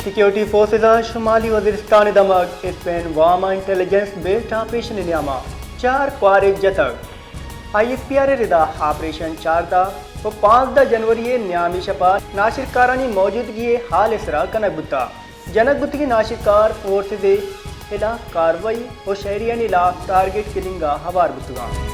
Security forces ءَ شمالی وزیرستان ءِ دمگ اسپین وام ءَ انٹیلیجنس بیسڈ آپریشن ءِ نیام ءَ چار کوارگ جتگ۔ آئی ایس پی آر ءِ ردا آپریشن چاردہ ءُ پانزدہ جنوری ءِ نیامی شپ ءَ ناشرکارانی موجودگی ءِ حال ءِ سرا کنگ بوتگ۔ جنگ بوتگیں ناشرکار فورسز ءِ ہلاپ کاروائی ءُ شہریانی ہلاپ ٹارگٹ کلنگ ءَ ہوار بوتگ اَنت۔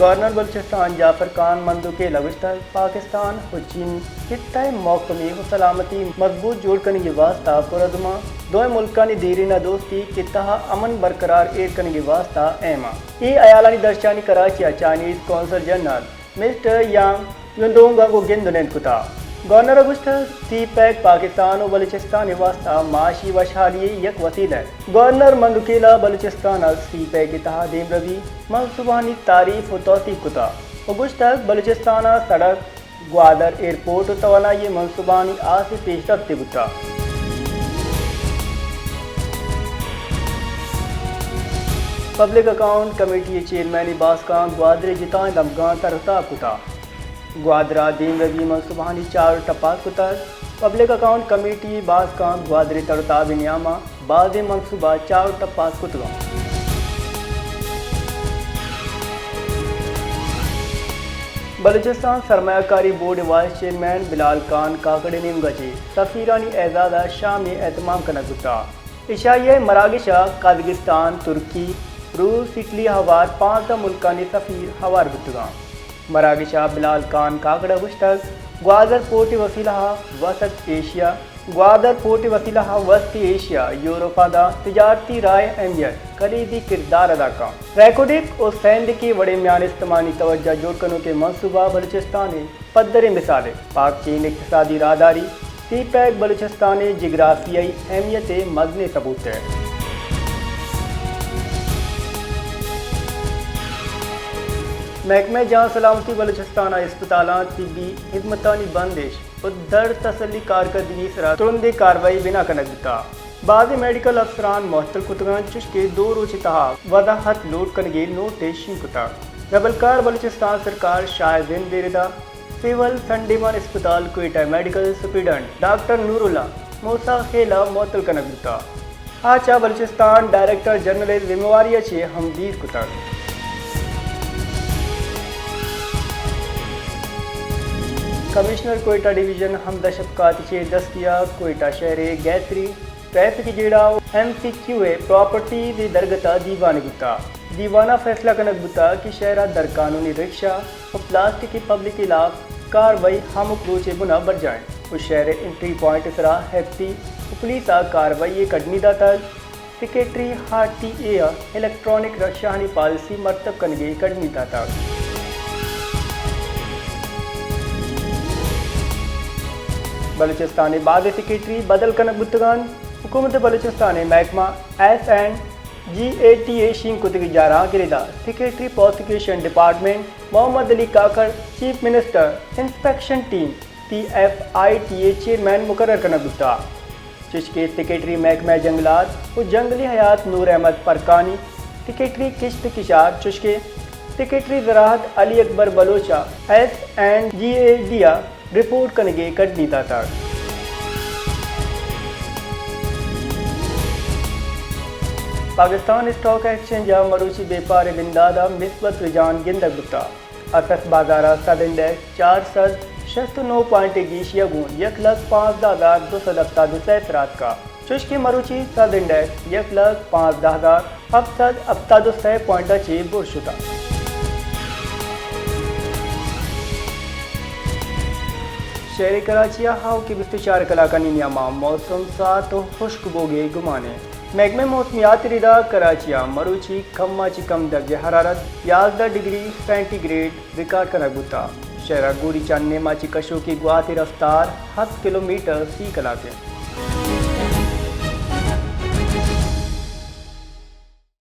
گورنر بلوچستان جعفر خان مندوخیل ءَ گوشتگ، پاکستان ءُ چین خطہ ءِ محکمی ءُ سلامتی مضبوط جوڑ کنگ ءِ واستہ پرعزم اَنت، دوئیں ملکانی دیرینہ دوستی خطہ ءَ امن برقرار ایر کنگ ءِ واستہ اہم اَنت۔ اے ہیالانی درشانی کراچی ءَ چائنیز قونصل جنرل مسٹر یانگ یونڈونگ ءَ گوں گند ءُ نند کتگ۔ گورنر ءَ گوشتگ، سی پیک پاکستان ءُ بلوچستان ءِ واستہ معاشی وشحالی ءِ یک وسیلہ اِنت۔ گورنر مندوخیل ءَ بلوچستان ءَ سی پیک ءِ تہا دیمروی منصوبہانی تعریف ءُ توثیق کتگ ءُ گوشتگ، بلوچستان ءَ سڑک، گوادر ایئرپورٹ ءُ توانائی ءِ منصوبہانی ہاسیں پیشرفتے بوتگ۔ پبلک اکاؤنٹ کمیٹی ءِ چیئرمین ءِ باسکاں گوادر ءِ جتائیں دمگاں تر ءُ تاب کتگ۔ گوادر ءَ دیمروی منصوبہانی چار ءُ تپاس کتگ۔ پبلک اکاؤنٹ کمیٹی ءِ باسکاں گوادر ءِ تر ءُ تاب ءِ نیام ءَ بازیں منصوبہ چار ءُ تپاس کتگ اَنت۔ بلوچستان سرمایہ کاری بورڈ ءِ وائس چیئرمین بلال خان کاکڑ ءِ نیمگ ءَ چہ سفیرانی اعزاز ءَ شامے اہتمام کنگ بوتگ۔ ایشی ءِ مراگش ءَ قازقستان، ترکی، روس، اٹلی ءَ ہوار پانزدہ ملکانی سفیر ہوار بوتگ اَنت۔ مراگش ءَ بلال خان کاکڑ ءَ گوشتگ، گوادر پورٹ ءِ وسیلہ ءَ وسط ایشیا، گوادر پورٹ ءِ وسیلہ ءَ وسط ایشیا، یورپ ءَ داں تجارتی راہ ءِ اہمیت کلیدی کردار ادا کنت۔ ریکوڈک ءُ سیندک ءِ وڑیں میان استمانی توجہ جوڑ کنوکیں منصوبہ بلوچستان ءِ پدریں مثالے۔ پاک چین اقتصادی راہداری، سی پیک بلوچستان ءِ جغرافیائی اہمیت ءِ مزنیں ثبوتے۔ محکمہ جان سلامتی بلوچستان ءَ ہسپتالاں طبی خدمتانی بندش ءُ درد تسلی کارکردگی سرا ترندیں کاروائی بنا کنگ بوتگ۔ بازیں میڈیکل افسران معطل کتگ اَنت، چوشکہ دو روچ ءِ تہا وضاحت لوٹ کنگ ءِ نوٹس شنگ کتگ۔ زبلکار بلوچستان سرکار شاہ زند ءِ ردا سول سنڈیمان اسپتال کوئٹہ ءِ میڈیکل سپرنٹنڈنٹ ڈاکٹر نوراللہ موسی خیل ءَ معطل کنگ بوتگ۔ آ چہ بلوچستان ڈائریکٹر جنرل ءِ ذمہ واری ءَ چہ ہم دیر کتگ۔ کمشنر کوئٹہ ڈویژن حمدہ شفقات ءِ چیر دستی ءَ کوئٹہ شہر ءِ گیتری ٹریفک جیڑہ ءُ ایم سی کیو ءِ پراپرٹیز ءِ درگت ءَ دیوانے بوتگ۔ دیوان ءَ فیصلہ کنگ بوتگ کہ شہر ءَ درقانونی رکشہ ءُ پلاسٹک ءِ پبلک ہلاپ کاروائی ہمک روچ ءِ بنا برجاہ اِنت ءُ شہر ءِ انٹری پوائنٹ ءِ سرا ایف سی ءُ پولیس ءَ کاروائی ءِ کڈنی داتگ۔ سیکرٹری آر ٹی اے ءَ الیکٹرانک رکشہانی پالیسی مرتب کنگ ءِ کڈنی داتگ۔ بلوچستان ءِ بازیں سیکرٹری بدل کنگ بوتگ اَنت۔ حکومت بلوچستان ءِ محکمہ S and G A T ءِ شنگ کتگیں جاراں کہ ردا secretary prosecution department Muhammad Ali Kakar, chief minister inspection team, P F I T ءِ چیئرمین مقرر کنگ بوتگ۔ چوشکہ سیکرٹری محکمہ جنگلات ءُ جنگلی حیات نور احمد فرقانی، سیکرٹری کشت ءُ کشار، چوشکہ سیکرٹری زراعت علی اکبر بلوچ ءَ ایس اینڈ جی اے ڈی ءَ رپورٹ کنگ ءِ کڈنی داتگ۔ پاکستان اسٹاک ایکسچینج ءَ مروچی بیپار ءِ بندات ءَ مثبت رجحان گندگ بوتگ۔ اسس بازار ءَ سدھ انڈیکس چار سد شست ءُ نو پوائنٹ ءِ گیشی ءَ گوں یک لکھ پانزدہ ہزار دو سد ہپتاد ءُ سئے ءِ سرا اتکگ، چوشکہ مروچی سدھ انڈیکس یک لکھ پانزدہ ہزار ہپت سد ہپتاد ءُ سئے پوائنٹ ءَ چہ بر شتگ۔ شہر کراچی ءَ آؤکیں بیست ءُ چار کلاکانی نیام ءَ موسم سارت ءُ ہشک بوگ ءِ گمان اِنت۔ محکمہ موسمیات ءِ ردا کراچی ءَ مروچی کم ءَ چہ کم درجہ حرارت یازدہ ڈگری سینٹی گریڈ ریکارڈ کنگ بوتگ۔ شہر ءَ گوری چہ نیم ءَ چہ کشوکیں گوات ءِ رفتار ہپت کلومیٹر فی کلاک اِنت۔